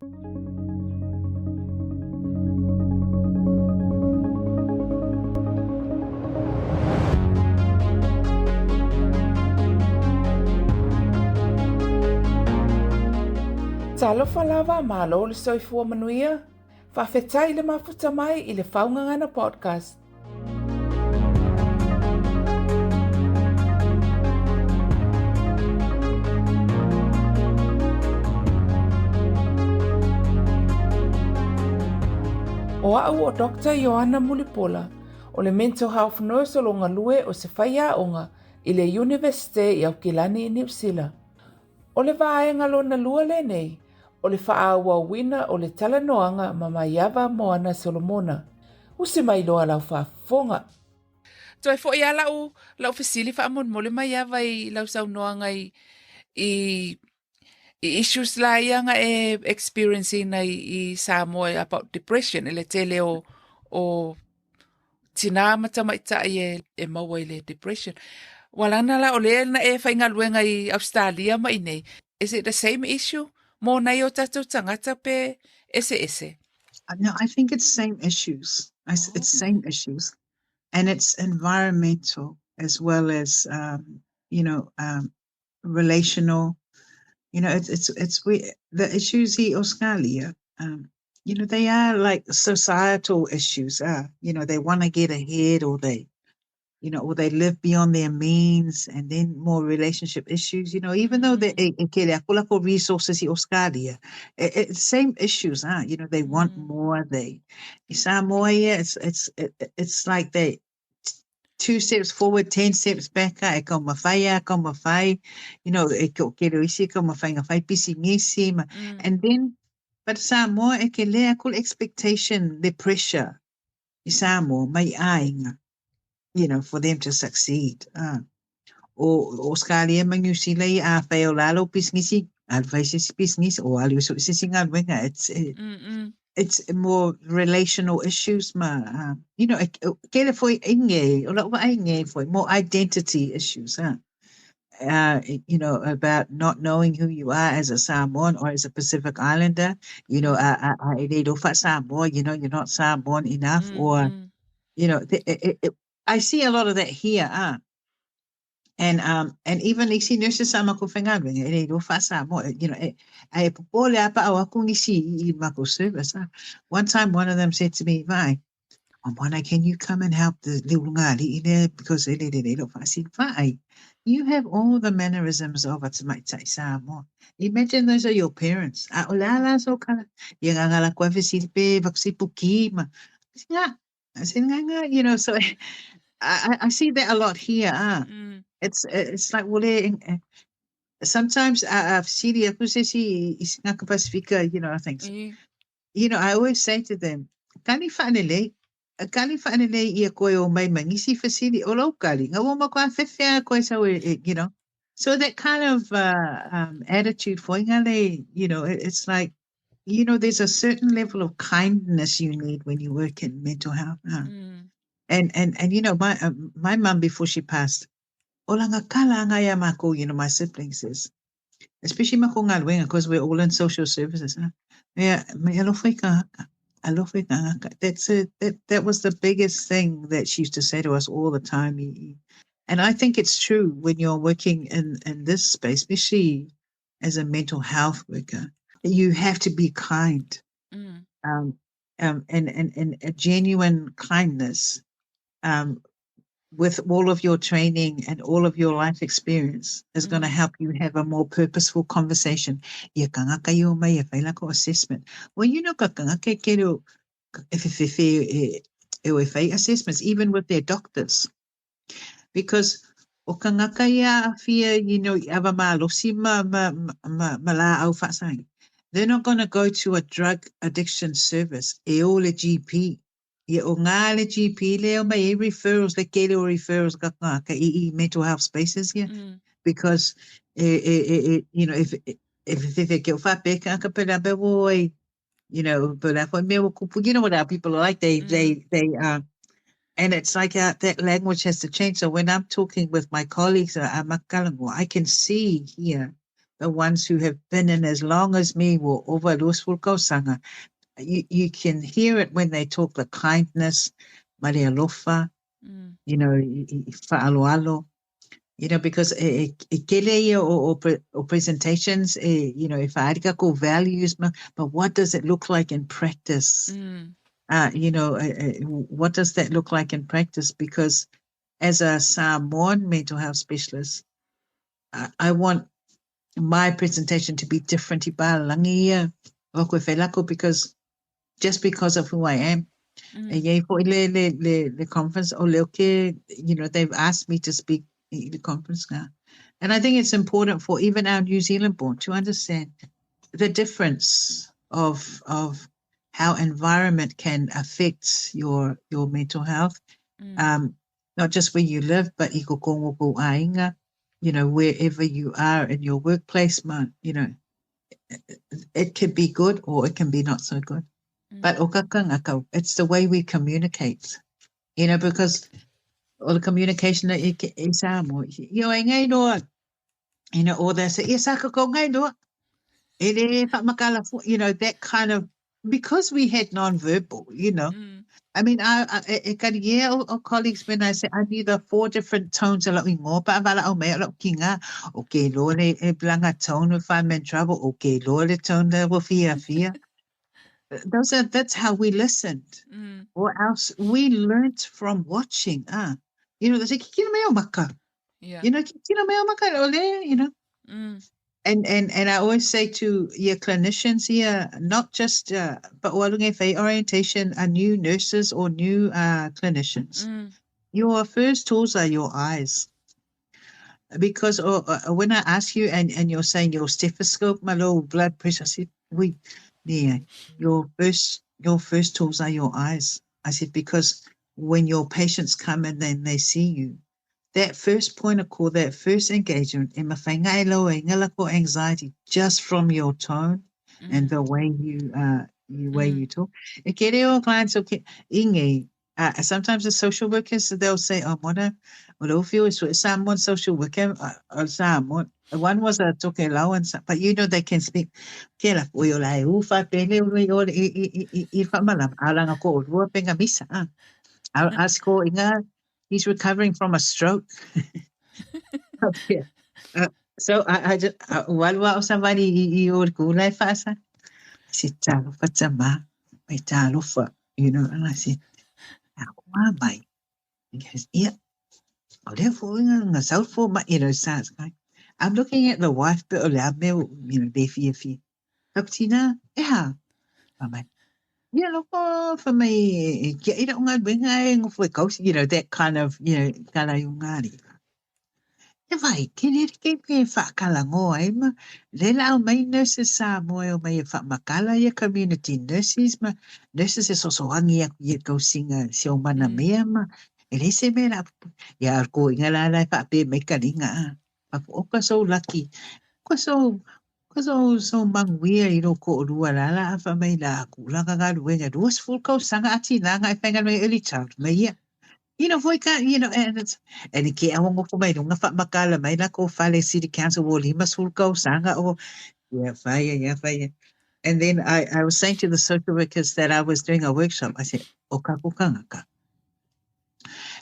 Talofa lava, malo le soifua manuia. Faafetai le mafuta mai i le Faugagana Podcast. O a'u o Doctor Ioana Mulipola, o le Mental Health Nurse o lo o galue o se faiaoga i le Iunivesite i Aukilani i Niu Sila. O le vaega lona lua lenei o le faaauauina o le talanoaga ma Maiava Moana Solomona. Usi mai loa lau faafofoga. Toe foi lava lau, lau fesili faamolemole Maiava i lau saunoaga i, i, i issues la ia na e experience ina i, i Samoa about depression i le tele o, o tinā ma tamaitai e, e maua i le depression. Ua lana la o lea na e faigaluega i Australia ma inei. Is it the same issue mō nai o tātou tangata pe eseese? No, I think it's same issues. I, it's same issues. And it's environmental as well as, you know, relational. You know, it's, it's, it's we, the issues i Australia, you know, they are like societal issues. You know, they want to get ahead or they, you know, or they live beyond their means and then more relationship issues, you know, even though they e, e kele aku lako resources i Australia, it, it, same issues, you know, they want more, they, i Samoa, yeah, it's, it's, it, it's like they, 2 steps forward, 10 steps back, e kau mawhai a, kau mawhai, you know, e ko ke reo isi, kau mawhai ngā whai pisi ngisi, ma, and then, but Samoa e ke lea aku expectation, the pressure i Samoa, mai āinga, you know, for them to succeed. O Australia ma New Zealand i a whai o lalo pisngisi, alu whai sisi pisngisi, o alu so sisi ngā It's, it, it's more relational issues ma, you know, ke le foi inge, o la ua inge foi, more identity issues, huh? You know, about not knowing who you are as a Samoan or as a Pacific Islander, you know, Samoa, you know, you're not Samoan enough, or, you know, I see a lot of that here, And even isi nurses sa mako whengaruenga, e rei rofa Samoa, you know, e, e popole apa au aku ngisi i mako service. One time one of them said to me, vai, Moana, can you come and help the little ngāri there? Because e re re I said, vai, you have all the mannerisms of a tamaitai Samoa. Imagine those are your parents. A o la la so kala. Ia ngā ngā la kua fesili pe vakusipu ki ma. Nga. I said, nga nga, you know, so I see that a lot here. It's like, well, sometimes I've seen the aku se si i ngā Pasifika, you know, things. You know, I always say to them, kani whaanele, kani whaanele ia koe o mai mangisi fasili o lau kali. Ngā wama koe awhewhea koe sau e, you know. So that kind of attitude for ngale, you know, it's like, you know, there's a certain level of kindness you need when you work in mental health. And you know, my mum before she passed, ola ngā kala ngā ia mako, you know, my siblings says, especially mako ngā luenga, because we're all in social services. Huh? Mea, me alofa i ka haka. Alofa i ka haka. That's it. That was the biggest thing that she used to say to us all the time. And I think it's true when you're working in this space, especially as a mental health worker, you have to be kind. And a genuine kindness, with all of your training and all of your life experience is going to help you have a more purposeful conversation. Ia kangaka i o mai e whai lako assessment. Well, you know, ka kangaka e kere e whewhewhe e, e o e whai assessments, even with their doctors. Because o kangaka ia awhia, you know, i awa malosi ma, ma, ma, ma la au whasangi. They're not going to go to a drug addiction service, e o le GP. Ia o ngā le GP le o mai e referrals, le kere o referrals ka ngā ka i i mental health spaces here. Because, e, e, e, e, you know, if, if, if, if, ke o whapeka ka pera be woi, you know, but I me o kupu, you know what our people are like, they, they, and it's like that language has to change. So when I'm talking with my colleagues, I can see here the ones who have been in as long as me ua ova 20 tausaga, you, you can hear it when they talk the kindness, ma le alofa, mm. you know, i, i whaaloalo, you know, because e, e, e kele ia o, o, o presentations, e, you know, e whaarika ko values, ma, but what does it look like in practice? Mm. Uh, you know, uh, what does that look like in practice? Because as a Samoan mental health specialist, I, I want my presentation to be different i pālangi ia o koe whelako because just because of who I am. Mm. E iai fo'i le, le, le, le conference o leo ke, you know, they've asked me to speak i the conference now. And I think it's important for even our New Zealand born to understand the difference of of how environment can affect your your mental health. Mm. Um, not just where you live, but i ko kongo ko ainga, you know, wherever you are in your workplace, ma, you know, it can be good or it can be not so good. Mm. But okakangaka, it's the way we communicate, you know, because all the communication that you get is you know, you know, or they say, yes, I could go you know, that kind of, because we had non-verbal, you know. Mm. I mean, I, I, I can hear our colleagues when I say I knew the four different tones a lau ingoa pa wala au mai lau kinga. Okay, lo le e blanga tone if I'm in trouble. Okay, lo le tone le wo fia fia. Those are, that's how we listened. Mm. Or else we learnt from watching. Ah, you know, they say, kikina meo maka. Yeah. You know, kikina meo maka ole, you know. Mm. And, and, and I always say to your clinicians here, not just, uh, but walunge orientation are new nurses or new uh, clinicians. Mm. Your first tools are your eyes. Because uh, uh, when I ask you and, and you're saying your stethoscope, my low blood pressure, I said, we, yeah, your first, your first tools are your eyes. I said, because when your patients come and then they see you, that first point of call, that first engagement, e mawhainga e lau e ngala anxiety just from your tone mm. and the way you uh, you way mm. you talk. E ke reo clients o ke inge, uh, sometimes the social workers, they'll say, oh, mona, o feel is someone social worker, uh, someone. One was a Tokelau, and but you know they can speak. Ke la o la e ufa pele o i i i i whamala, alanga ko rua penga misa. Ah. Ask ko inga, he's recovering from a stroke. okay. Uh, so I, I just, uh, walua o somebody i, i o kula e whaasa. I said, talofa tama, mai talofa, you know, and I said, wā mai. He goes, yeah. O lea fo inga nga south fo ma, you know, starts going. I'm looking at the wife bit o lea mea, you know, le fia fia. Takutina, e hā. Mai. Yeah, look, oh, for me, kia ira o ngā winga e ngofo e kausi, you know, that kind of, you know, kala i o ngāri. E vai, ke rere ke me whaakala ngoa e ma, le lau mai nurses sa moe o mai e whaamakala ia community nurses ma, nurses e sosoangi aku ia kausinga si o mana mm. mea ma, e le se mea la, ia ko inga la la e whaape mai karinga a. Oka so lucky. Ko so ko so so manguia i ro ko rua la la fa mai la ku la ga ruenga ruas full ko sanga ati na nga whenga me early child mai ia. You know, voi ka, you know, and it's, and ke awango ko mai runga fa makala mai la ko fale city council wo lima sul ko sanga o yeah, fire, yeah, fire. And then I, I was saying to the social workers that I was doing a workshop, I said, o ka ko kanga ka.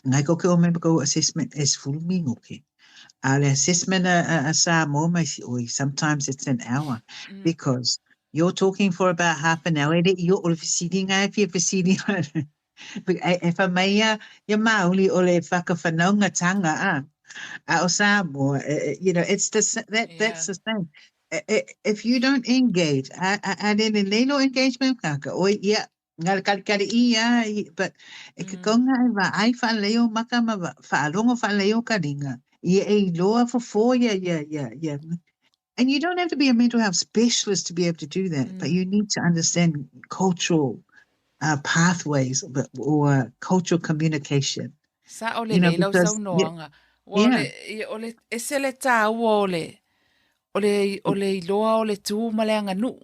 Ngai ko ke o member ko assessment is full mi ngoke. A le assessment a, a, a Samoa mai si oi, sometimes it's an hour mm. because you're talking for about half an hour. E i o le fesili ngai fia fesili e wha mai ia ia mauli o le whakawhanaungatanga a. A o Samoa, you know, it's the, that, that's the same. If you don't engage, a, a, a le le lelo engagement kaka, oi, ia, ngā kari kari i ia, but e ka konga e wa ai wha maka ma wha wha leo karinga. Ia e loa fo ia, ia, ia, ia. And you don't have to be a mental health specialist to be able to do that, mm. but you need to understand cultural uh, pathways or cultural communication. Sa o le you know, saunoanga. Yeah. O le, e se le tāua o le, o le, o le iloa o le tū ma le anga nuu.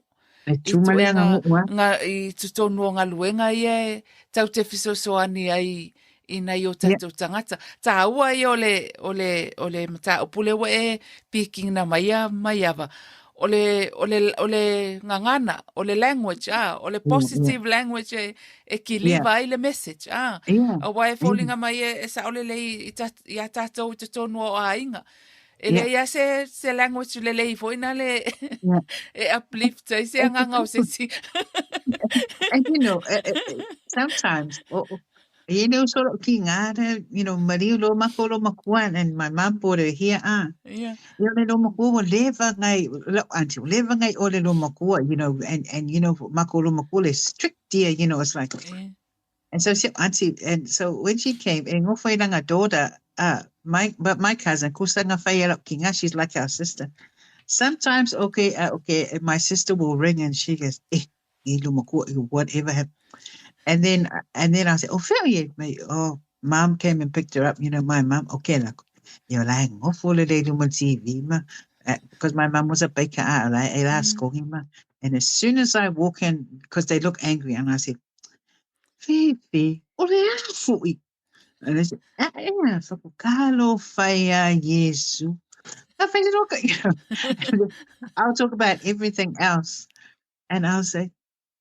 E tū ma le anga nuu, Nga, i tutonu o ngaluenga ia e tau te fisosoani ai i nai o tatou tagata. Tāua ia o le, o le, o le mataupu lea ua e pikina mai ia Maiava, o le, o le, o le gagana, o le language, a, o le positive language e, e kiliva ai le message, a. Aua e foliga mai e, e sao lelei i, ta, iā tatou i totonu o aiga. E leai lava se, se language lelei foi na le e uplift ai se agaga o se isi. And you know, sometimes, oh, oh, you know, sort of ki ngā, you know, Maria lo mako lo makua, and my mum brought her here, ah. Ia le lo makua, wa leva ngai, lo, auntie, leva ngai o le lo makua, you know, and you know, mako lo makua le strict dear, you know, it's like, And so she, auntie, and so when she came, e ngofo i langa daughter, my, but my cousin, kusanga whai ki she's like our sister. Sometimes, okay, okay, my sister will ring and she goes, eh, whatever happened. And then I say, oh, fair ye, mate. Oh, mom came and picked her up, you know, my mum, okay, like, you know, like, ngofo le le luma TV, ma, because my mum was a baker, ah, like, e la mm. And as soon as I walk in, because they look angry, and I said, Fefe, o le a fo'i. And they said, ah, ea, whakakalo whai a Yesu. Ka whai roka, you know. I'll talk about everything else. And I'll say,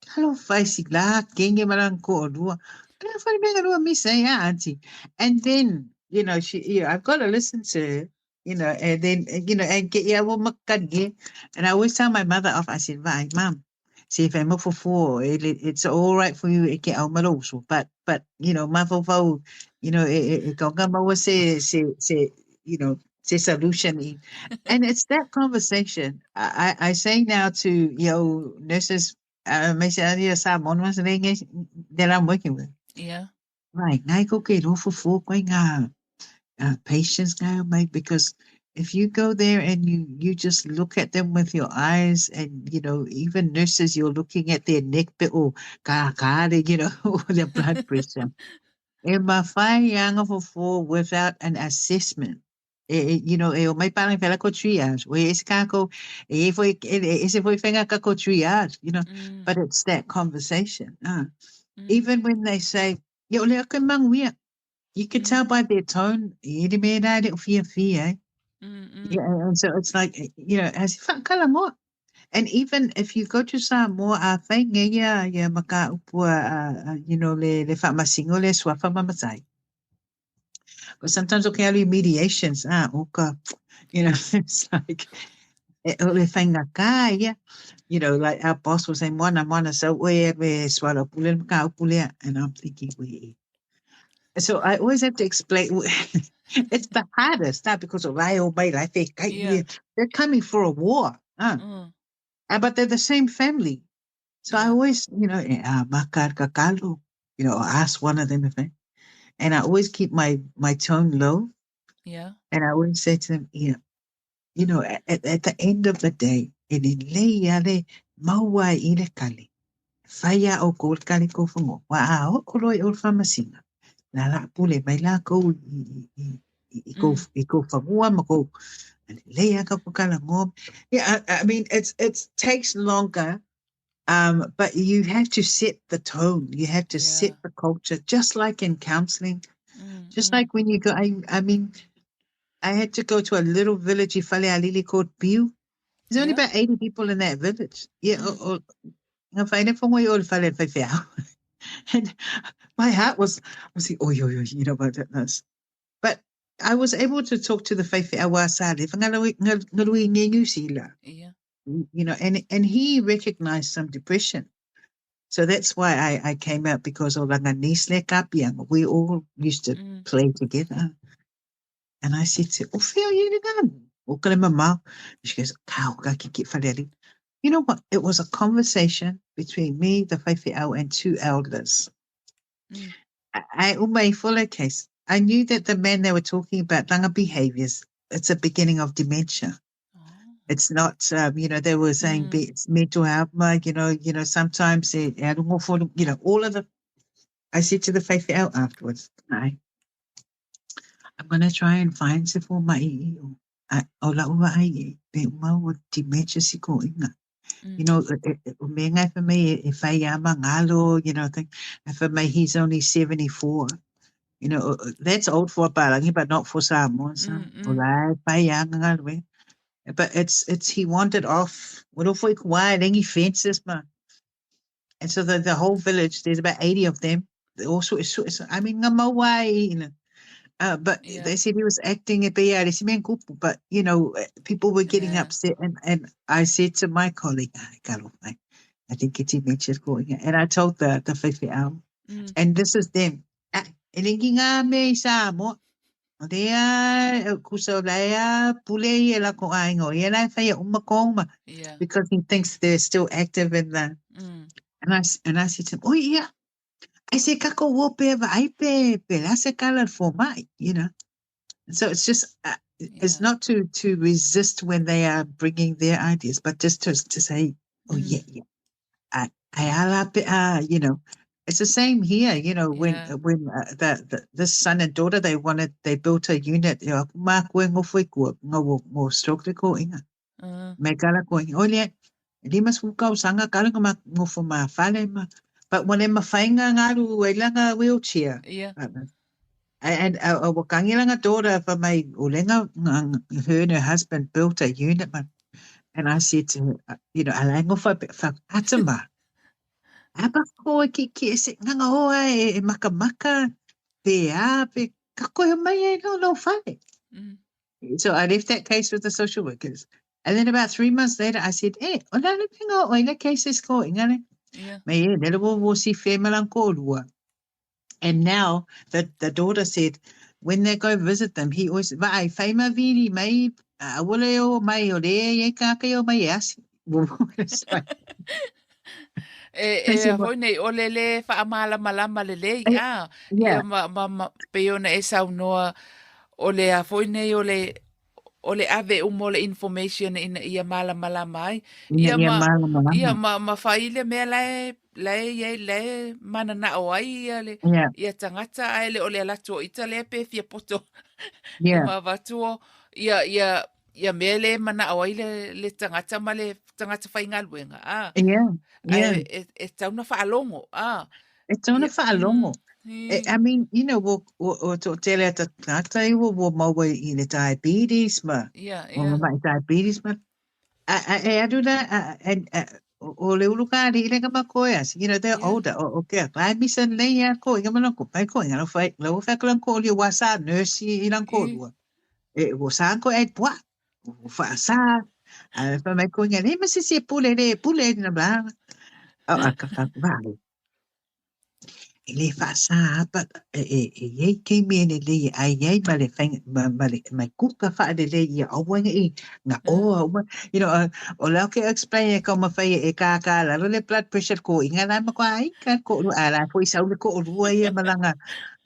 kalo whai si la kenge marang ko rua. Ka whai mega rua mi say, ah, auntie. And then, you know, she, you know, I've got to listen to her, you know, and then, you know, and get, yeah, well, makani. And I always tell my mother off, I said, vai, mum, see if I'm for four, it's all right for you e ke au maroso, but, you know, mafofau, you know, e, e, e kaunga maua se, se, se, you know, se solution. And it's that conversation. I say now to, you know, nurses, me se aria sa monwas that I'm working with. Right, ngai ko ke rofo fo koe ngā patients ngai mate, because if you go there and you just look at them with your eyes and, you know, even nurses, you're looking at their neck bit or ka kare, you know, or their blood pressure. E ma whai anga fo without an assessment. E, e, you know, e o mai parang whela ko triage. O e ese kako, e e foi, e e ese foi whenga kako triage, you know. But it's that conversation. Even when they say, "Ye ole ake manguia," you can tell by their tone, e ere me rā re o fia fia, eh? Yeah, and so it's like, you know, as whakalamoa. And even if you go to Samoa, a whainga ia, ia maka upua, you know, le, le whaamasingo, le suafa mamatai. But sometimes okay, alu mediations, ah, oka, you know, it's like, e, o le whainga ka ia, you know, like our boss was saying, moana, moana, so oe e swala pule maka upulea. And I'm thinking, we. So I always have to explain, it's the hardest, not because of lai o mai, lai fe kai, they're coming for a war, But they're the same family. So I always, you know, eh, makar kakalo, you know, ask one of them if they, and I always keep my tone low. And I always say to them, yeah, you know, at the end of the day, e le lei ale maua i le kali. Whaia o ko kali ko whango. Wa a o koroi o whamasinga. La la pule mai la ko i, i, i, i ko, i ko whangua ma ko lei aka ko kala ngo. Yeah, I mean, it's takes longer, but you have to set the tone. You have to set the culture, just like in counseling. Just like when you go, I mean, I had to go to a little village in Falealili called Piu. There's only about 80 people in that village. Yeah, o, o, ngā whaine whango i o le whale whai whiao. And my heart was, I was like, oh, yo, yo, you know about that. But I was able to talk to the whaiwhiao a sa le whangarui nge New Zealand. You know, and he recognized some depression. So that's why I came out, because o langa niece le kapianga, we all used to play together. And I said to her, oh, whio i le ngā, o kare mamau. She goes, kao ka kiki whareari. You know what? It was a conversation between me, the whaiwhiao, and two elders. I, umai fuller case. I knew that the man they were talking about, langa behaviors, it's a beginning of dementia. It's not, you know, they were saying it's mental health, you know, sometimes they, I don't know for, you know, all of the, I said to the whaiwhiao afterwards, I'm going to try and find se for mai o, o la ua ai e, pe uma o dementia si ko inga. You know, e, e, o me ngai for me e whai ama ngalo, you know, thing. And for me, he's only 74. You know, that's old for Palangi, but not for Samoa. So, o la e pai a galuega. But it's he wanted off. O lo foi kua e lengi fences ma. And so the whole village, there's about 80 of them. They all sort of, I mean, ngā maua you know. But they said he was acting a bit, but you know, people were getting upset. And I said to my colleague, ah, I think it's mentioned going, and I told the faifeau, and this is them. Ah, e lengi ngā me i Samoa. O lea, kusa o lea, pule i e lako ainga, o ia lai whaia uma kongma. Because he thinks they're still active in the... And I said to him, oh yeah. I said, kako wo pe vai pe la se kala for mai, you know. So it's just, it's not to resist when they are bringing their ideas, but just to say, oh yeah, yeah. I ala pe, you know, it's the same here, you know, when when the son and daughter, they wanted, they built a unit, you know, ma koe ngofo i kua, ngā wo stroke le ko inga. Me kala ko inga, o le, lima sku kau sanga kala nga ma ngofo ma whale ma, but wane ma whainga ngaru e langa wheelchair. And wakangilanga daughter for my ulenga, her and her husband built a unit, man. And I said to her, you know, ala ngo fa fa atama. Apa ko ki ki se nganga hoa e maka maka pe a pe ka koe mai e no no whale. So I left that case with the social workers. And then about 3 months later, I said, eh, o la le pinga o ila cases ko ingale. Me e, nele wo wo si whemalang ko rua. And now the daughter said, when they go visit them, he always, vai, whaima viri mai, awole o mai o le e kake o mai asi. It's like, E, e hoi nei, o le le whaamalamalama le lei, a. Ia ma, pe ona e saunoa, o le a foi nei o le, o le ave umo le information ina ia malamalama ai. Ia malamalama. Ia ma whaile mea lae, lae ia lae mana na o ai ia le, ia tangata ai le o le alatu o ita le pe fia poto. Ma vatuo, ia, ia, ia mea le mana o ai le tangata ma le tangata whai ngaluenga. Ah. Yeah. Ai, e tauna whaalongo. Ah. E tauna whaalongo. I mean, you know, wo to tele ata tangata i wo maua i le diabetes ma. Wo mai diabetes ma. E aduna, and o le ulu ka ali ile ngama koe as. You know, they're older. O, okay, lai misa nei a ko, inga mana ko, pai ko, inga lo whai, lo whai ko lang ko li wasa nurse i lang ko lua. E, wo sa ko e pua, wo wha sa, a fa mai ko inga, le masi si pule le, pule na bla. O, a ka wha, wha. E le wha sa, but e, e, e, ke me le le, ai ai ma le whai, ma le, ma kuka wha le le ia awenga i, nga oa, uma, you know, o lau ke explain e ka ma whai e ka ka la le blood pressure ko inga la ma ko ai ka ko a la fo isa ule ko rua ia malanga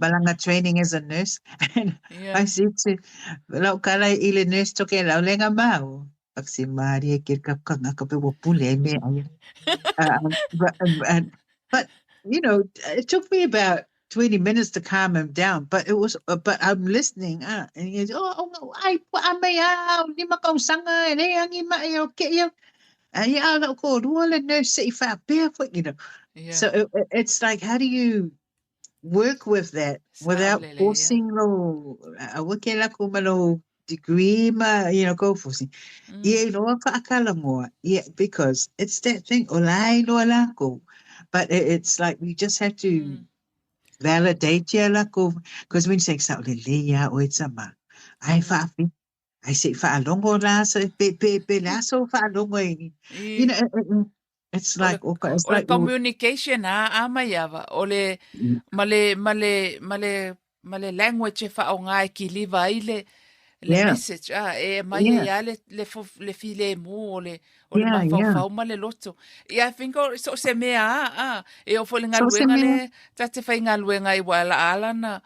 malanga training as a nurse. And I said to lau kala i le nurse toke lau lenga mau. Pak si Maria ke ka ka nga ka pe wo pule ai me ai. But you know, it took me about 20 minutes to calm him down, but it was, but I'm listening, and he goes, oh, oh, ai, a me a, ni ma kau sanga, e le angi ma e o ke ia. Ia, la ko rua le nurse i wha pea fo, you know. So it's like, how do you work with that without Saolele, yeah. forcing lo, a wake la ko ma lo degree ma, you know, go forcing. Ia i loa whaakala moa, yeah, because it's that thing, o lai loa lako. But it's like, you just have to validate ia lako, because when you say, sa le le ia o e tama, ai whaafi, ai se whaalongo la, so pe, pe, pe la so whaalongo i. You know, it's like, okay, it's O le like, communication, a mai ava, o le, ma le, ma le, ma le, ma le language e whaonga e ki liva ai le, le message, e mai e ia le, le, fo, le file mu o le, o le mafaufau ma le loto. Ia, I think o, so se mea, e o fo le So se ngaluenga mea. le, ta te whai ngaluenga i wala ala na,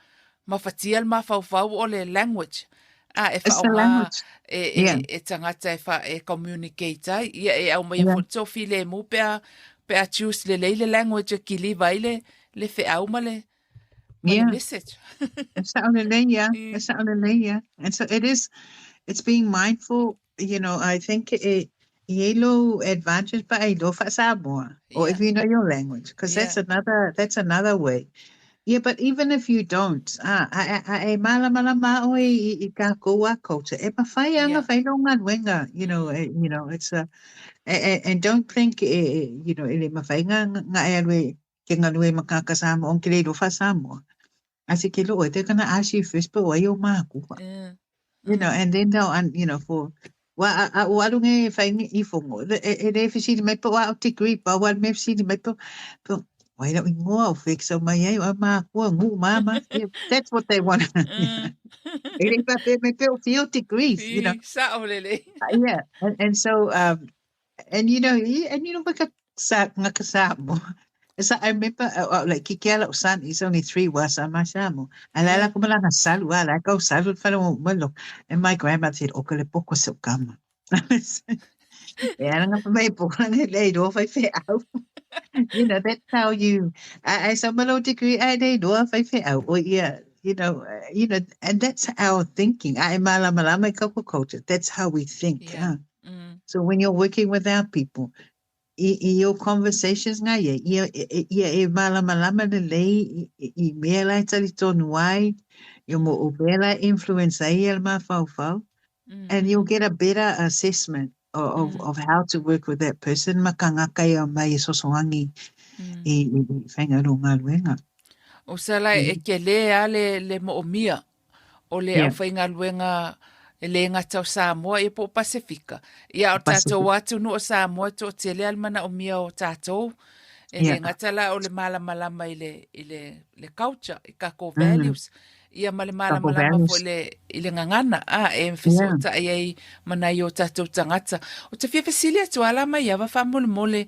mafatia le mafaufau o le language. E It's the whaonga language. e, e, e tangata e, wha, e communicate ai. Ia, e au mai e fo tō file mu pea, pea choose le leile language e ki liva ai le, le wheau ma le, ma le message. It's not only yeah. It's not only yeah. And so it is, it's being mindful, you know, I think it, yellow advantage pa ai lo fa Samoa, or if you know your language, because that's another way. Yeah, but even if you don't, ah, a e malamalama oe i kākou a culture. E mawhai anga whai no galuega, you know, you know, it's a, and don't think, you know, e le mawhai nga e alu e ke galue ma kāka Samoa, on ke le iloa faa-Samoa. I said, ke loo, they're gonna ask you first, but wai o mākua. You know, and then they'll, you know, for, wa a o alu nge whai nge i fongo, e le fesili mai po a o degree, pa o alu me fesili mai po, po, wai lau ingoa o fix o mai ai o a mākua, ngu mama, yeah, that's what they want. E le whape me pe o fio degrees, you know. Sao lele. Yeah, and so, and you know, and you know, waka sa, ngaka Samoa. So I remember, like, Kiki ala son, he's only 3, was ma Samoa. And I like malanga salu, I like, oh, salu, fellow, malo. And my grandmother said, o kale poko se kama. Yeah, nga pa mai po nga le do fai fe au. You know, that's how you, I sa malo degree, I le do fai fe au. Oh, yeah, you know, and that's our thinking. I malamalama kako culture. That's how we think. Yeah. Huh? So when you're working with our people, i your conversations nga ia, ia, ia e malamalama le lei, i mea lai tali tonu ai, i mo o mea lai influence ai e le mawhauwhau, and you'll get a better assessment of how to work with that person. Ma ka ngaka ia mai e sosoangi i whainga ro ngā luenga. O sa lai e ke le a le mo o mia, o le au whainga luenga e le ngata o Samoa ia po o Pasifika. Ia o tātou atu no o Samoa to te le almana o mia o tātou. E le ngata la o le malamalama i le culture, i kako values. Ia ma le malamalama fo i le ngangana. A e fesota ai ai mana i o tātou tangata. O te fia fesili atu ala mai ia wa mole mole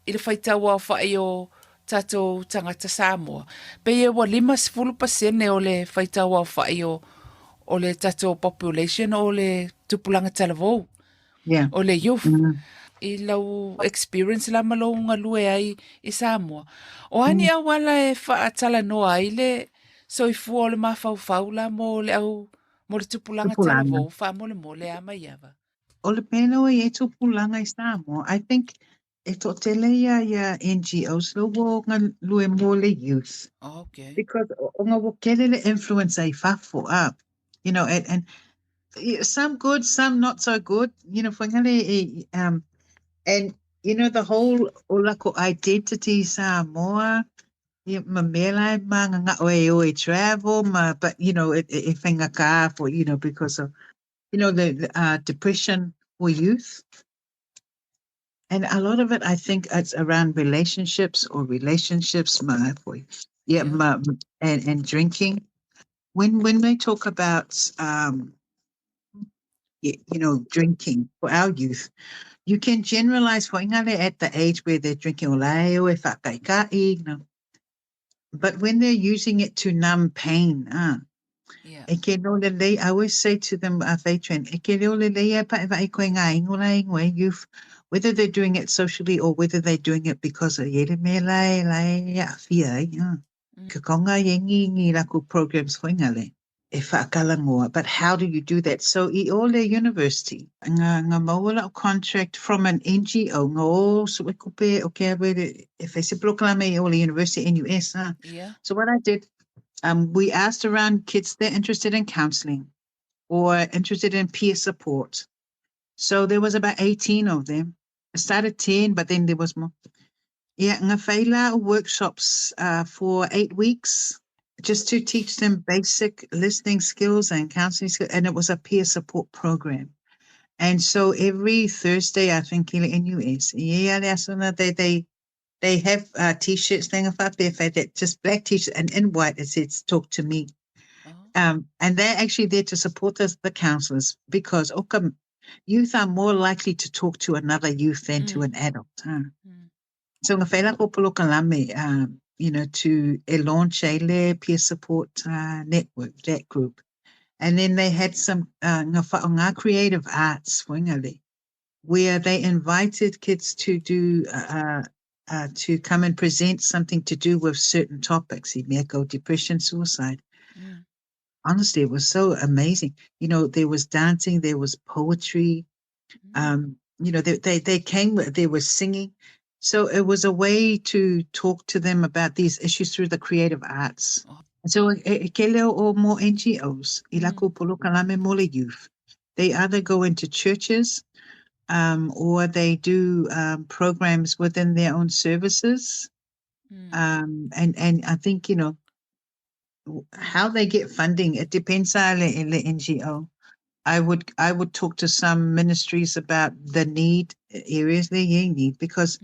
i le whaitau au whai o tātou tangata Samoa. Pe e wa 50% o le whaitau au whai o le tātou population o le tupulanga talavou. O le youth. I lau experience la malo ngā lue ai i Samoa. O ani au ala e whaatala noa ai le soifua o le mawhauwhau la mo le au mo le tupulanga talavou wha mo le mole a mai awa. O le pēnā i e tupulanga i Samoa, I think e tō tele ia NGOs lo wo ngā lue mo le youth. Oh, okay. Because o ngā wo kele le influence ai whafo, you know, and some good, some not so good, you know, whangale, and, you know, the whole o lako identity Samoa, ia, ma mea ma ngā o e o e travel, ma, but, you know, e whainga ka for, you know, because of, you know, the depression for youth. And a lot of it, I think, it's around relationships or relationships, ma, boy. Yeah, ma, and drinking. When they talk about, you know, drinking for our youth, you can generalize for at the age where they're drinking, you know. But when they're using it to numb pain, Yeah. E ke leo le lei, I always say to them, train, e ke leo le lei e pa e vai koe ngā ingoa ingoa, youth, whether they're doing it socially or whether they're doing it because of yere me lai lai a fia, yeah. Ka konga yengi ngi laku programs whaingale, e whaakalangoa. But how do you do that? So i ole university, ngā mauala o contract from an NGO, ngā o suekupe, okay, if they say proklame i ole university, NUS. Yeah. So what I did, we asked around kids that are interested in counseling or interested in peer support. So there was about 18 of them. I started 10, but then there was more. Yeah, ngā whaila workshops for 8 weeks just to teach them basic listening skills and counseling skills. And it was a peer support program. And so every Thursday, I think, in NUS, yeah, they have T-shirts, that just black T-shirts, and in white it says, talk to me. Oh. And they're actually there to support the counselors because oka, youth are more likely to talk to another youth than to an adult. Huh? So ngā whaila ko polokalame, you know, to e launch a le peer support network, that group. And then they had some ngā creative arts, whaingale, where they invited kids to do... to come and present something to do with certain topics, depression, suicide. Honestly, it was so amazing. You know, there was dancing, there was poetry. You know, they came, they were singing. So it was a way to talk to them about these issues through the creative arts. Oh. So e kele o more NGOs, i lako polokalame mo le youth. They either go into churches or they do programs within their own services. And I think, you know, how they get funding, it depends on the NGO. I would talk to some ministries about the need areas they need because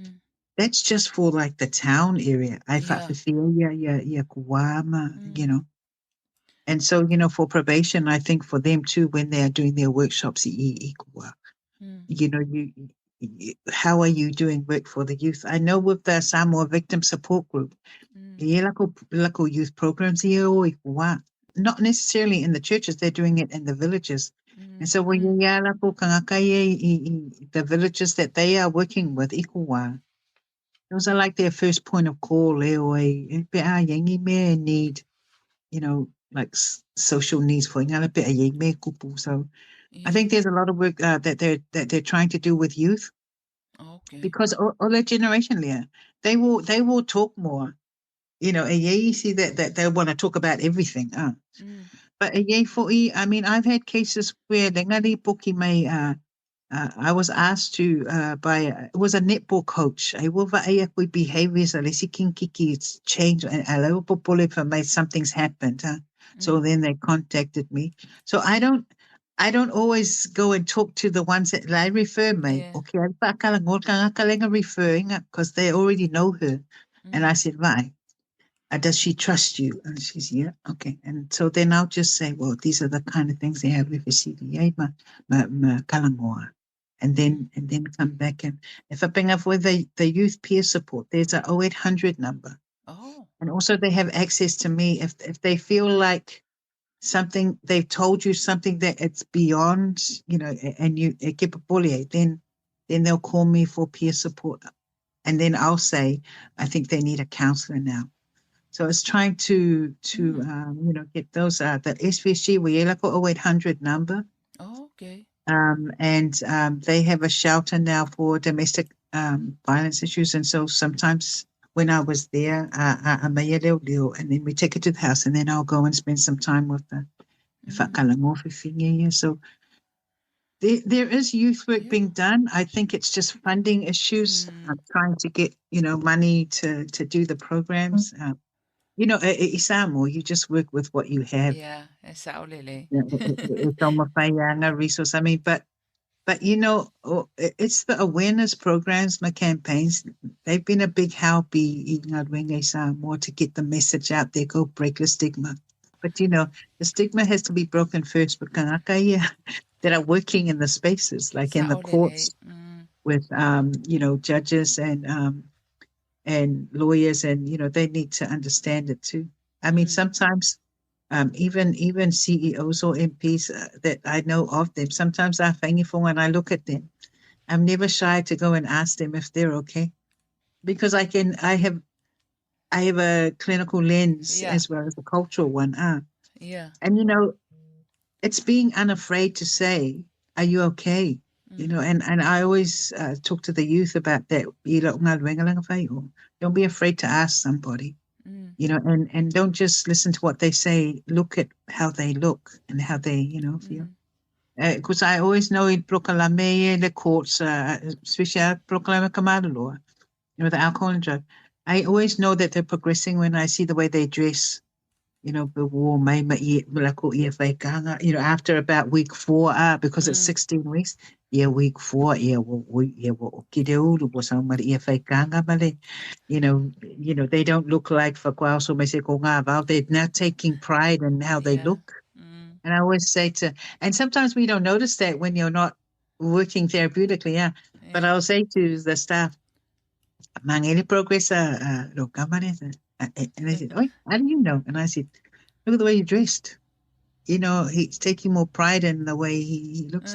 that's just for like the town area. I yeah, kuama, you know. And so, you know, for probation, I think for them too, when they are doing their workshops, you how are you doing work for the youth? I know with the Samoa Victim Support Group, lako youth programs, not necessarily in the churches, they're doing it in the villages. And so when you the villages that they are working with, those are like their first point of call. Need, like social needs for. So I think there's a lot of work that they're trying to do with youth. Because all that generation there, they will talk more. And yeah, you see that they want to talk about everything. But yeah, for I mean, I've had cases where mai I was asked to by it was a netball coach. I will behaviors it's changed and I something's happened. Huh? So then they contacted me. So I don't always go and talk to the ones that I refer me. Okay, referring because they already know her. And I said, "Right. Does she trust you?" And she's, "Yeah, okay." And so then I'll just say, "Well, these are the kind of things they have with ma, ma, ma kalangoa." And then come back and if I bring up with the youth peer support, there's a 0800 number. Oh. And also they have access to me if they feel like something they've told you something that it's beyond, and you then they'll call me for peer support. And then I'll say, "I think they need a counselor now." So it's trying to get those the SVSG we like 0800 number. Oh, okay. And they have a shelter now for domestic violence issues. And so sometimes when I was there, and then we take it to the house, and then I'll go and spend some time with the So there is youth work being done. I think it's just funding issues. I'm trying to get money to do the programs. Isamo, you just work with what you have. Yeah, it's resource. I mean, but it's the awareness programs, my campaigns. They've been a big help more to get the message out there, go break the stigma. But the stigma has to be broken first. But that are working in the spaces, like in the courts, with judges and lawyers, and they need to understand it too. I mean, sometimes even CEOs or MPs that I know of them, sometimes I when I look at them, I'm never shy to go and ask them if they're okay, because I have a clinical lens as well as a cultural one. And it's being unafraid to say, "Are you okay?" And I always talk to the youth about that. Don't be afraid to ask somebody. And don't just listen to what they say. Look at how they look and how they feel. Because I always know in polokalame the courts, especially polokalame kamalaloa, the alcohol and drug. I always know that they're progressing when I see the way they dress. After about week 4, because it's 16 weeks. Yeah, week 4, yeah, well, they don't look like they're now taking pride in how they look. And I always say to, and sometimes we don't notice that when you're not working therapeutically, yeah. But I'll say to the staff, "Mangeli progress, and they said, "Oh, how do you know?" And I said, "Look at the way you're dressed. He's taking more pride in the way he looks."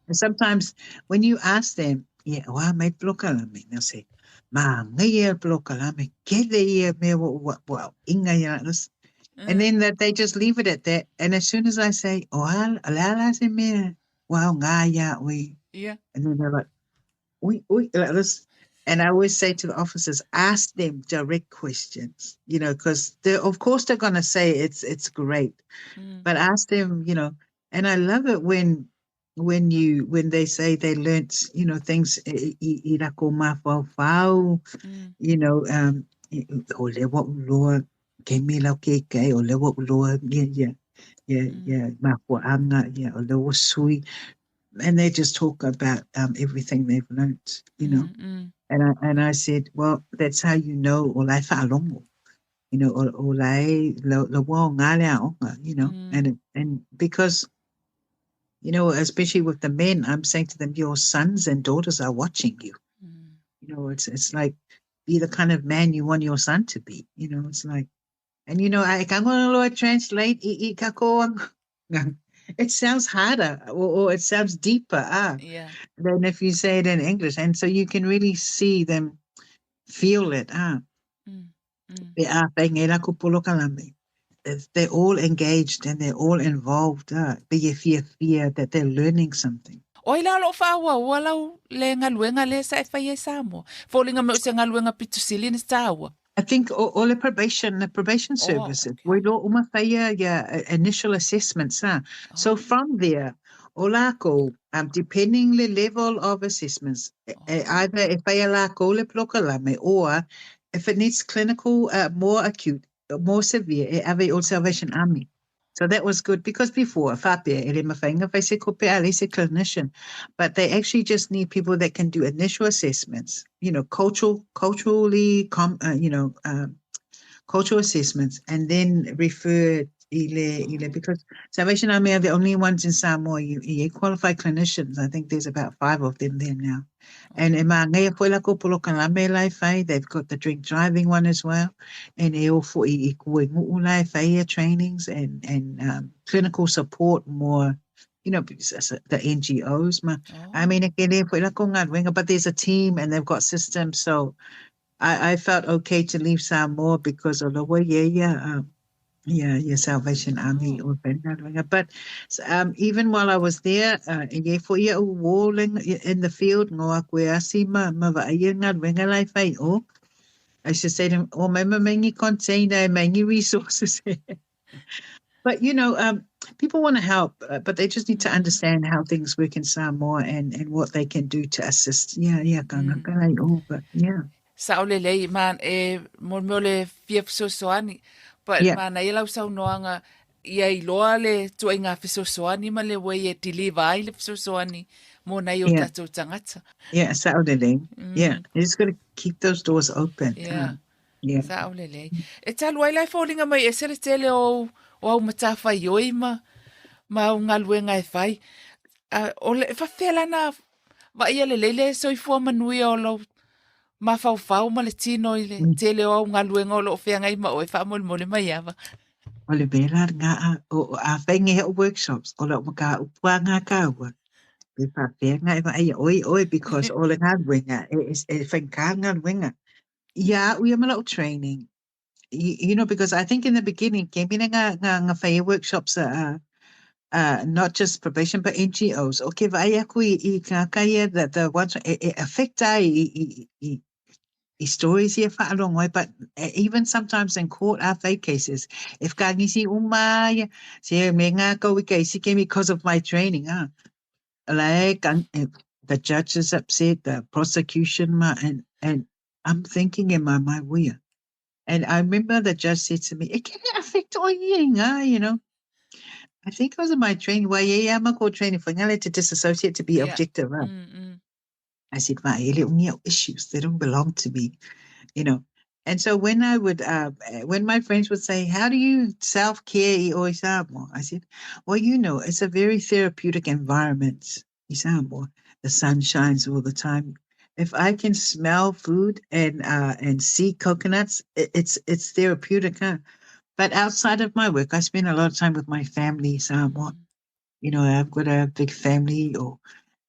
And sometimes when you ask them, yeah, well, mai polokalame, they'll say, "Ma, ngai polokalame, kele ia me wa wa inga ia this." And then that they just leave it at that. And as soon as I say, "Oh, ala ala se me, wow, ngā ia we." And then they're like, "Ui, ui," like this. And I always say to the officers, ask them direct questions, you know, because they're, of course they're going to say it's it's great, but ask them, you know, and I love it when when you when they say they learnt, you know, things i, i, i rako mawhauwhau, you know, um, o lewa uloa, ke me lau ke kei, o lewa uloa, yeah, yeah, yeah, yeah, mafuanga, yeah, o lewa sui. And they just talk about um, everything they've learnt, you know. And I, and I said, well, that's how you know o lai whaalongo. You know, o, o lai lo, lo wao ngā lea onga, you know. And, and because, you know, especially with the men, I'm saying to them, your sons and daughters are watching you. You know, it's it's like be the kind of man you want your son to be. You know, it's like, and you know, I can't translate i, i kako It sounds harder or, or it sounds deeper ah, Yeah. than if you say it in English. And so you can really see them feel it. Ah. Pe a whainga la ko polokalame. They're all engaged and they're all involved. Ah, pe ye fia fia that they're learning something. O ai la o loo faaauaua lau le galuega lea sa e faia i Samoa. Foliga mai o se galuega pito sili ona taua. I think all, all the probation, the probation Oh, services, okay. we lo uma whaia ia initial assessments. Ah. So from there, o lākou, um, depending the level of assessments, e, e, either e whaia lākou le polokalame or if it needs clinical, uh, more acute, more severe, e ave o Salvation Army. So that was good because before, whapea, e le mawhainga whai se kope a le se clinician, but they actually just need people that can do initial assessments, you know, cultural, culturally, com, uh, you know, um, cultural assessments, and then refer i le, i le, because Salvation Army are the only ones in Samoa, you, you qualified clinicians. I think there's about five of them there now. And e mā ngai fo'i la ko polokalame lai whai, they've got the drink driving one as well. And e o fo'i i kue nguu lai whai trainings and, and um, clinical support more, you know, because the NGOs. Ma, I mean, e ke le fo'i la ko ngā wenga, but there's a team and they've got systems. So I, I felt okay to leave Samoa because of the way, yeah, yeah, um, yeah, yeah, Salvation Army or But um, even while I was there, uh, e fo ia u walling in the field, ngo aku e asi ma, ma va ia ngā wenga lai whai o. I should say to them, oh, mai ma maingi container, maingi resources. But, you know, um, people want to help, uh, but they just need to understand how things work in Samoa and, and what they can do to assist. Yeah, yeah, ka ngaka lai o, but yeah. Sao lelei, ma e mo le mea o le fia fesoasoani, but Yeah. manaia lau saunoaga ia iloa le tuaiga fesoasoani ma le way e deliver ai le fesoasoani mo nai o Yeah. tatou tagata. Yeah, sao lelei. Yeah, you just got to keep those doors open. Yeah. Uh, yeah. Sao lelei. E talu ai la e foliga mai ese le tele o o au matafaioi ma ma au galuega e fai. A o le faafefea la na vaaia lelei le soifua manuia o lou mafaufau ma le tino i le tele o au galuega o loo feagai ma oe faamolemole mai ava. O le mea la ngā o, o a whainga he o workshops, o la umaka upua ngā kāua. Pe whawhea ngā e ai oi oi because o le ngā wenga, e, e, e whainga ngā wenga. Ia uia ma lau training. You, you know, because I think in the beginning, ke mina ngā, ngā, ngā whaia workshops uh, uh, not just probation, but NGOs. Okay, vai aku i, i ngā kaia, the, the ones, e, e affect ai i, i, i, i stories ia whaalongo ai, but eh, even sometimes in court our fake cases, if ka ngisi uma ia, se me ngā kau i ka isi ke because of my training, ah. Like, eh, the judge is upset, the prosecution, ma, and, and I'm thinking in my mind, we And I remember the judge said to me, it can affect all you know. I think it was in my training. Well, yeah, I'm a training for to disassociate to be Yeah. objective. Right? I said, "Ma, ele ungia issues, they don't belong to me, you know. And so when I would, uh, when my friends would say, how do you self-care i o i Samoa? I said, well, you know, it's a very therapeutic environment i Samoa. The sun shines all the time. If I can smell food and, uh, and see coconuts, it, it's, it's therapeutic, huh? But outside of my work, I spend a lot of time with my family, Samoa. You know, I've got a big family or,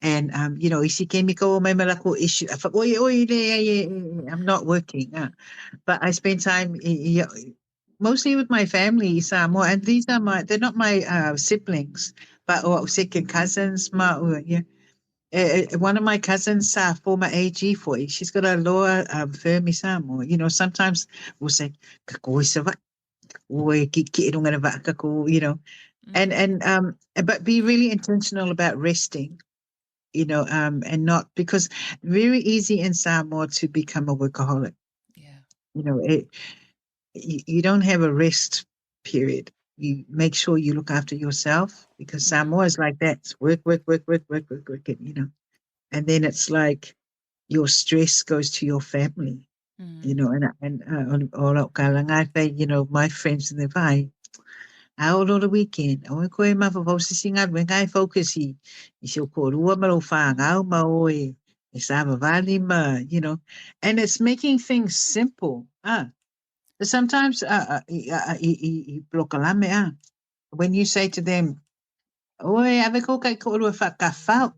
and, um, you know, isi ke mika o mai malako issue. I oi, oi, le, e, e, e, I'm not working. Uh, but I spend time i, i, mostly with my family, Samoa. And these are my, they're not my uh, siblings, but or second cousins, ma, or, yeah. One of my cousins, former AG foi, she's got a law firm i Samoa. You know, sometimes we'll say, ka ko i sa va, o e ki ki runga na va, ka ko, you know. And but be really intentional about resting, you know, and not because very easy in Samoa to become a workaholic. You know, you don't have a rest period. You make sure you look after yourself because Samoa is like that. It's work, work, work, work, work, work, work, and, you know. And then it's like your stress goes to your family, you know, and all you know, my friends in the vai, ao lo le weekend, o koe ma fa se singa when I focus i i se ko rua ma lo whangau ma o e e sa vali ma, you know, and it's making things simple. Ah, sometimes i blokalame ah, when you say to them, Oi, ave ko kai ko rua whakawhau,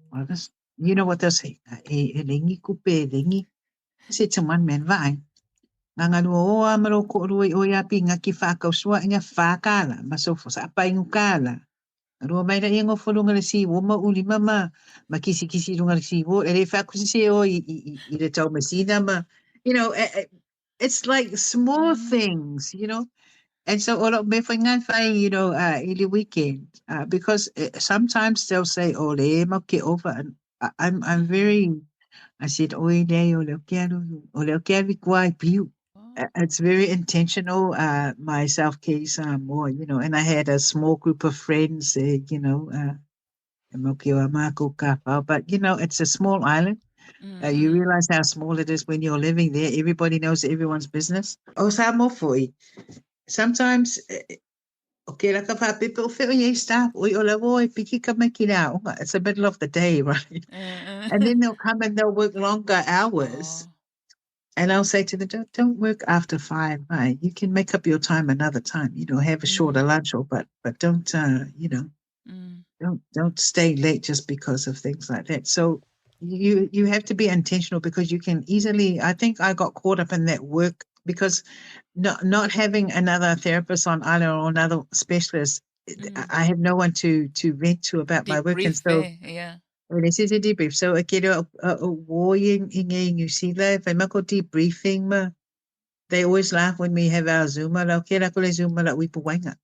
you know what they'll say? E, e lengi kupe, e lengi. I said to one man, vai, ngā ngalua o a maro ko rua i oi api ngā ki whakau sua inga whakala, ma so fo sa pa ingu kala. Rua mai ra ingo fo lunga le si wo ma uli ma ma kisi kisi lunga le si wo, e le whakusi se o i, i, i, le tau masina ma, you know, it's like small things, you know. And so all me whai ngai whai, you know, i le weekend, because sometimes they'll say, oh, le ma ke over. And I'm very, I said, oi le, o le o ke alu, o le o ke alu kua i piu. It's very intentional, my self-care Samoa, you know, and I had a small group of friends, you know, but, you know, it's a small island. You realize how small it is when you're living there. Everybody knows everyone's business. O Samoa foi. Sometimes, okay, like if I people feel ye staff, oi o le oi piki ka mai ki rā. It's the middle of the day, right? And then they'll come and they'll work longer hours. Oh. And I'll say to them, don't work after 5, right? You can make up your time another time, you know, have a shorter lunch or, but don't, you know, don't stay late just because of things like that. So you have to be intentional because you can easily, I think I got caught up in that work because not having another therapist on island or another specialist, I have no one to vent to about my work. And Debrief, so, yeah. Well, this is a debrief. So, e ke reo, o wō i ngai New Zealand, whai mako debriefing ma, they always laugh when we have our Zoom, la, okay, la, ko le Zoom, la, ui puwainga.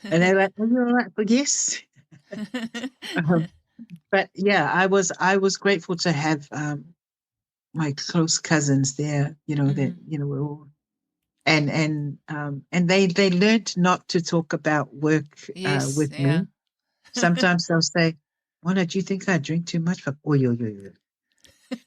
And they're like, oh, you're right, but yes. But yeah, I was grateful to have my close cousins there, you know, that, you know, we're all, and they learned not to talk about work with me. Sometimes they'll say, Mona, do you think I drink too much? Oh, yo, yo, yo.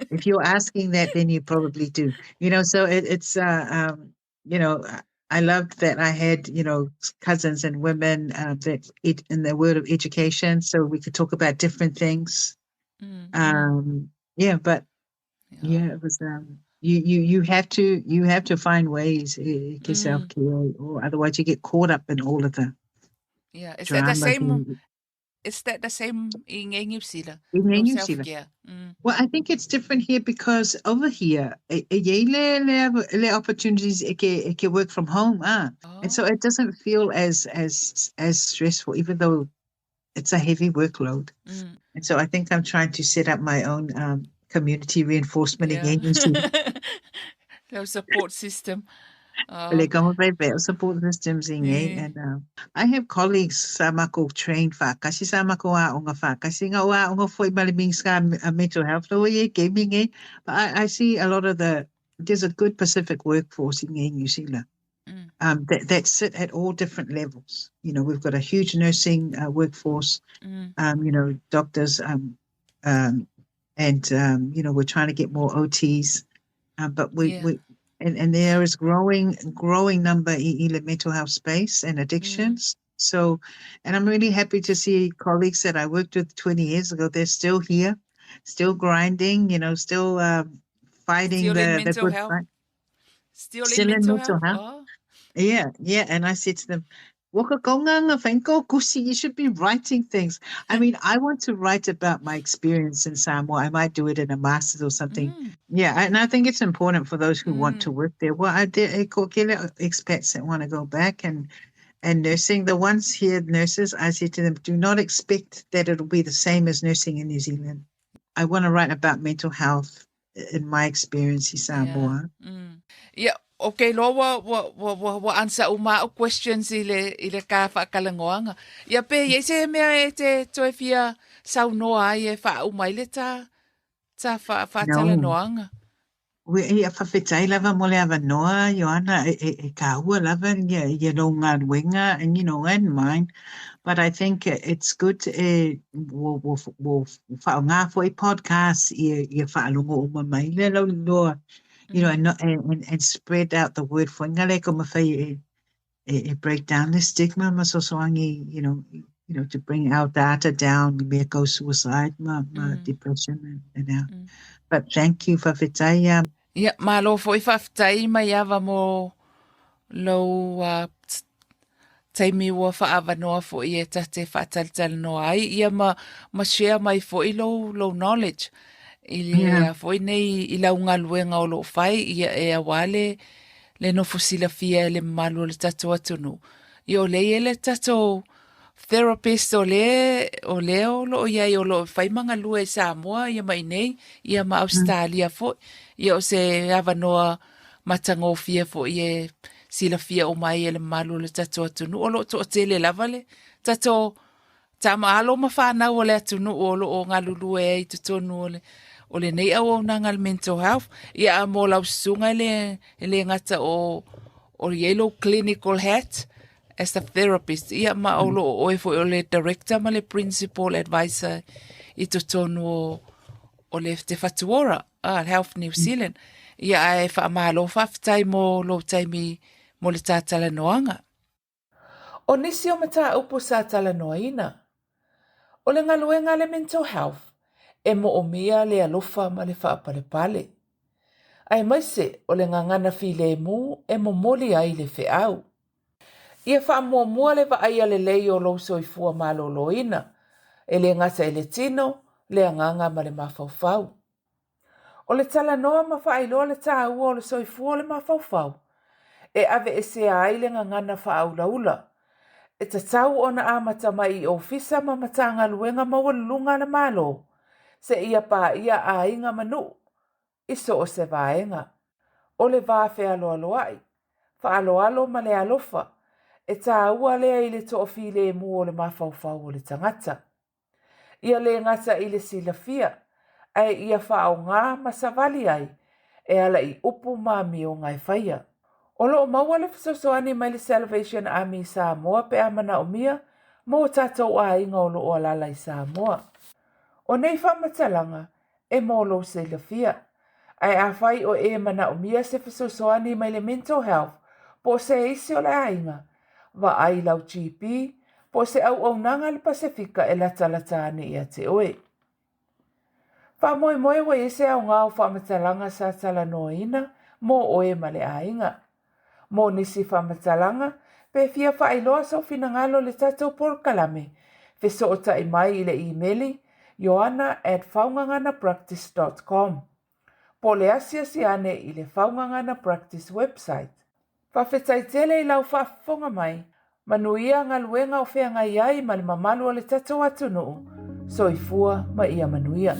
If you're asking that, then you probably do. You know, so it, it's, you know, I loved that I had, you know, cousins and women that it, in the world of education, so we could talk about different things. Yeah, but yeah, it was. You have to find ways, ke self-care, or otherwise you get caught up in all of the Yeah, is that the drama same? thing. Is that the same in New Zealand? In No New Zealand. self-care. Well, I think it's different here because over here, e le, le opportunities e ke, e ke work from home, And so it doesn't feel as stressful, even though it's a heavy workload. And so I think I'm trying to set up my own community reinforcement again. You see. The support system. Le kama pai pe support systems in and I have colleagues sa mako trained whakasi, sa mako a onga whakasi, nga oa onga foi male ming sa mental health no ye gaming But I see a lot of the, there's a good Pacific workforce in New Zealand. That sit at all different levels. You know, we've got a huge nursing workforce, you know, doctors, and, you know, we're trying to get more OTs, but and there is growing number in the mental health space and addictions. And I'm really happy to see colleagues that I worked with 20 years ago, they're still here, still grinding, you know, still fighting Still in the mental good health. fight. Still in Still in mental mental health? health. Oh. Yeah, yeah. And I said to them, Waka konga nga whenko kusi, you should be writing things. I mean, I want to write about my experience in Samoa. I might do it in a master's or something. Yeah, and I think it's important for those who want to work there. Well, I did, e ko kele expats that want to go back and nursing. The ones here, nurses, I said to them, do not expect that it'll be the same as nursing in New Zealand. I want to write about mental health in my experience i Samoa. Yeah. Ia, okay loa ua, ua, ua, ua, ua answer uma a'u questions i le, i le ka faatalanoaga. Ia pe i ai se mea e te toe fia saunoa ai e faauma ai le ta, ta fa, faatalanoaga. No. Ia, faafetai lava mo le avanoa, Ioana, e taua lava ia lou galuega, and you know, and mine. But I think it's good e ua faaaoga foi podcast ia faalogo uma mai le lauiloa, you know, and, and spread out the word foi ngale ko mawhai e break down the stigma ma sosoangi, you know, to bring our data down, me go suicide ma depression and our. But thank you, faafetai. Ia, malo foi faafetai mai ava mo lou taimi ua faaavanoa foi e ta te faatalatalanoa ai ia ma share mai foi lou knowledge i le foi nei i lau galuega o loo fai ia e auā le nofo silafia e le mamalu o le tatou atunuu. Ia o lea e i ai le tatou therapist o lea o loo i ai o loo fai ma galue i Samoa ia ma iinei ia ma Ausetalia foi. Ia o se avanoa matagofie foi e silafia uma ai e le mamalu o le tatou atunuu. O loo toatele lava le tatou tama alo ma fanau o le atunuu o loo galulue ai i totonu o lenei auaunaga le mental health. Ia a mo lau susuga e le gata o i ai lou clinical hat as a therapist, ia ma o loo oe foi o le director ma le principal advisor i totonu o le Te Whatu Ora, Health New Zealand. Ia ae faamalo faafetai mo lou taimi mo le tatalanoaga. O nisi o mataupu sa talanoaina. O le galuega le mental health e moomia le alofa ma le faapalepale. Aemaise o le gagana filemu e momoli ai le feau. Ia faamuamua le vaaia lelei o lou soifua malōlōina, e le gata i le tino, le agaga ma le mafaufau. O le talanoa ma faailoa le taua o le soifua o le mafaufau, e aveesea ai le gagana faaulaula. E tatau ona amata mai i ofisa ma Matagaluega maualuluga a le Malo, seia paia aiga ma nuu i so o se vaega. O le va fealoaloai, faaaloalo ma le alofa, e taua lea i le toafilemu o le mafaufau o le tagata. Ia le gata i le silafia, ae ia faaaogā ma savali ai e ala i upu ma amioga e faia. O loo maua le fesoasoani mai le Salvation Army i Samoa pe a manaomia mo o tatou aiga o loo alala i Samoa. O nei faamatalaga e mo lou silafia. Ae afai o e manaomia se fesoasoani mai le mental health po o se isi o le aiga, vaai lau GP po o se auaunaga a le Pasefika e latalata ane ia te oe. Faamoemoe ua i ai se aoga o faamatalaga sa talanoaina mo oe ma le aiga. Mo nisi faamatalaga, pe fia faailoa sou finagalo i le tatou polokalame, fesootai mai i le imeli ioana@faugaganapractice.com po o le asiasi ane i le Faugagana Practice website. Faafetai tele i lau faafofoga mai, manuia galuega o feagai ai ma le mamalu o le tatou atunuu, soifua ma ia manuia.